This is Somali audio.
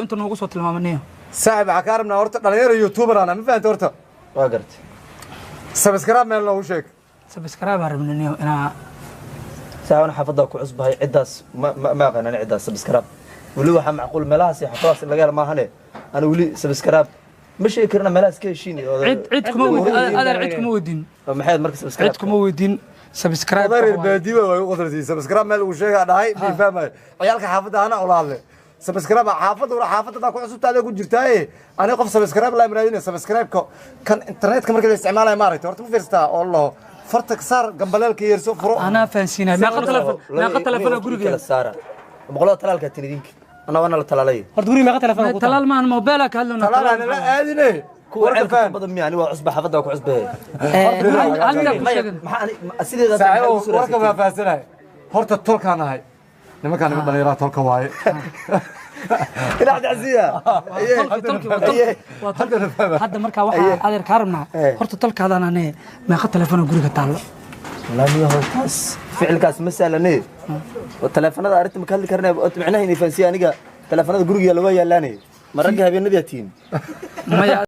Inta noogu soo tilmaamanayo. Saaxib, waxaa kaa rabnaa horta dhalinyaro youtuber ana, ma fahanta horta? Waa gartay. Subscribe meel noogu sheeg. Subscribe aan rabnaniyo inaa. Saaxiib, ana xaafadda ku cusbahay, ciddaas ma aqaan ani. Ciddaas subscribe weli waxaa macquul meelahaas iyo xaafadahaas in laga helo maahane, ana weli subscribe ma sheegi karna meelahaas ka heshiin. Cid kuma weydiin, adeer, cid kuma weydiin. Maxay marka subscribe? Cid kuma weydiin subscribe. Oday reer baadiye way u qoslaysiin. Subscribe meel uu sheegaa dhahay mi fahmay. Ciyaalka xaafadda ana ula hadlay subscribe xaafadda wala xaafadda daa ku cusubta adeeg ku jirtaaye. Ani qof subscribe la imraadina subscribe-ka kan internetka marka la isticmaalayo, maaragtay, horta ma fiirsataa oo laho farta ka saar, gambaleelka yeerso, furo. Anaa fahansiinaya. Meeqa telefoon guriga? Kala saara boqolada talaalka tin idinka, anaa waana la talaalay. Horta guriga meeqa telefoon ku taal? Talaal maahan, mobeela ka hadlowna. Talaal la aadine. Kuwa warka ceelka faham. Badan miya? Ani waa cusba, xaafadda waa ku cusbahay. Hal mid aan ku Maya, sheegin. maxaa ani sideeda Saaxiib, warka faahfaahsanahay horta tolkaan ahay. Nimankaan niman dhallinyaraa tolka waaye. Ilaah dacsiya. Tolki, waa tolki, waa tolki. Hadda markaa waxaa adeer kaa rabnaa horta tolkaadaan ane meeqa telefoon guriga taallo? Wallaahi taas ficilkaas ma sahlane oo taleefanada arrinta ma ka hadli karnaa micnaha inay fahansiya. Aniga taleefanada guriga yaalla waa yaalaane, ma ragga habeenadii tiin? Maya.